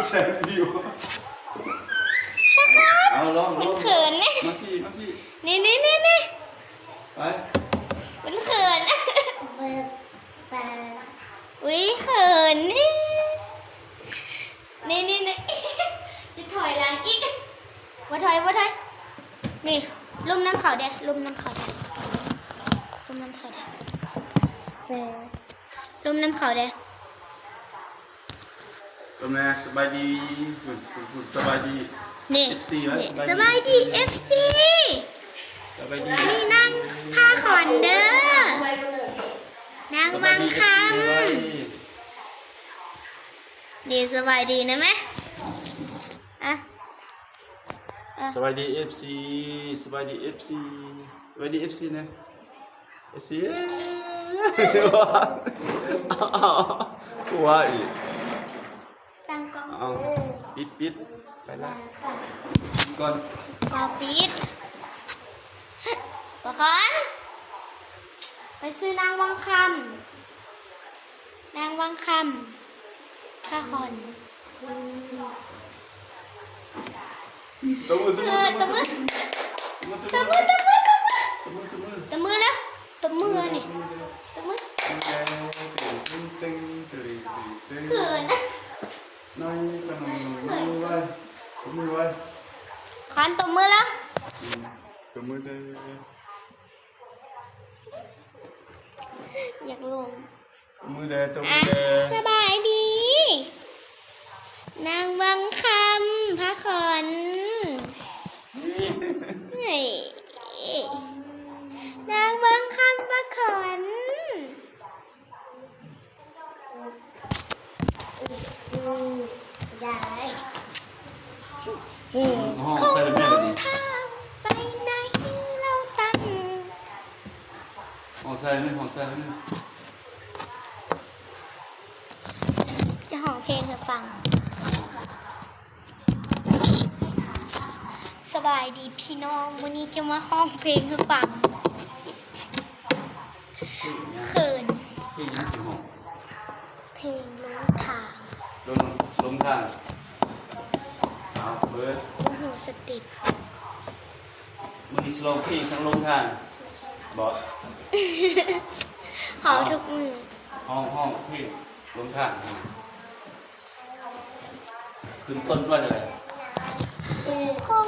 ແສນວິວ. ເອົາ ລອງ ລອງ ມັນເຂີນ ມາພີ້ ມາພີ້ ນີ້ໆໆໆ ໄປ ມັນເຂີນ ອຸ້ຍ ເຂີນ ນີ້ ນີ້ໆໆ ຊິຖອຍຫຼັງອີກ ບໍ່ຖອຍ ບໍ່ຖອຍ ນີ້ ລົມນຳເຂົາແດ່ ລົມນຳເຂົາແດ່ ລົມນຳເຂົາແດ່ ລົມນຳເຂົາແດ່. ລົມແດ່ ສະບາຍດີ ພຸ້ນ ພຸ້ນ ສະບາຍດີ ນີ້ ເອັຟຊີ ນີ້ ສະບາຍດີ ສະບາຍດີ ເອັຟຊີ ສະບາຍດີ ອັນນີ້ນາງພາຂວັນເດີ ນາງວັງຄຳ ສະບາຍດີ ເອັຟຊີ ນີ້ ສະບາຍດີນະແມ່ ອະ ອະ ສະບາຍດີ ເອັຟຊີ ສະບາຍດີ ເອັຟຊີ ສະບາຍດີ ເອັຟຊີ ນະ. ເອັຟຊີ ຕົວະອີກ ຕັ້ງກ້ອງ ເອົາ ປິດ ປິດ ໄປລະ ປິດກ່ອນ ບໍ່ປິດ ບໍ່ຄອນ ໄປຊື່ນາງວັງຄຳ ນາງວັງຄຳ ພາຂວັນ. ຕົບມື ຕົບມື ເອີ ຕົບມື ຕົບມື ຕົບມື ຕົບມື ຕົບມື ຕົບມື ຕົບມື ຕົບມືແລ້ວ ຕົບມືນີ້ ຕົບມື ເຂີນ ຄັນຕົບມືແລ້ວ ຕົບມືເດີ ຢາກລົງ. ມືແດ່ ຕົບມືແດ່ ສະບາຍດີ ນາງວັງຄຳ ພາຂວັນ ເອີຍ ນາງວັງຄຳ ພາຂວັນ ຍາຍ ຮ້ອງໃສ່ແລ້ວແມ່ ເດີນີ້ ໄປໃນເລົ່າຕັນ ຮ້ອງໃສ່ແມ່ ຮ້ອງໃສ່ແມ່. ຈະຮ້ອງເພງໃຫ້ຟັງ. ສະບາຍດີພີ່ນ້ອງ, ມື້ນີ້ຈະມາຮ້ອງເພງໃຫ້ຟັງ. ເຂີນ. ເພງຫຍັງຊິຮ້ອງ? ເພງຫຼົງທາງ. ຫຼົງ, ຫຼົງທາງ. ເອົາ ເປີດ. ບໍ່ຮູ້ສະຕິດ. ມື້ນີ້ຊິຮ້ອງເພງຫຍັງ ຫຼົງທາງບໍ? ຮ້ອງທຸກມື້. ຮ້ອງ, ຮ້ອງເພງຫຼົງທາງ. ຂຶ້ນຕົ້ນວ່າຈັ່ງໃດ? ຄົງ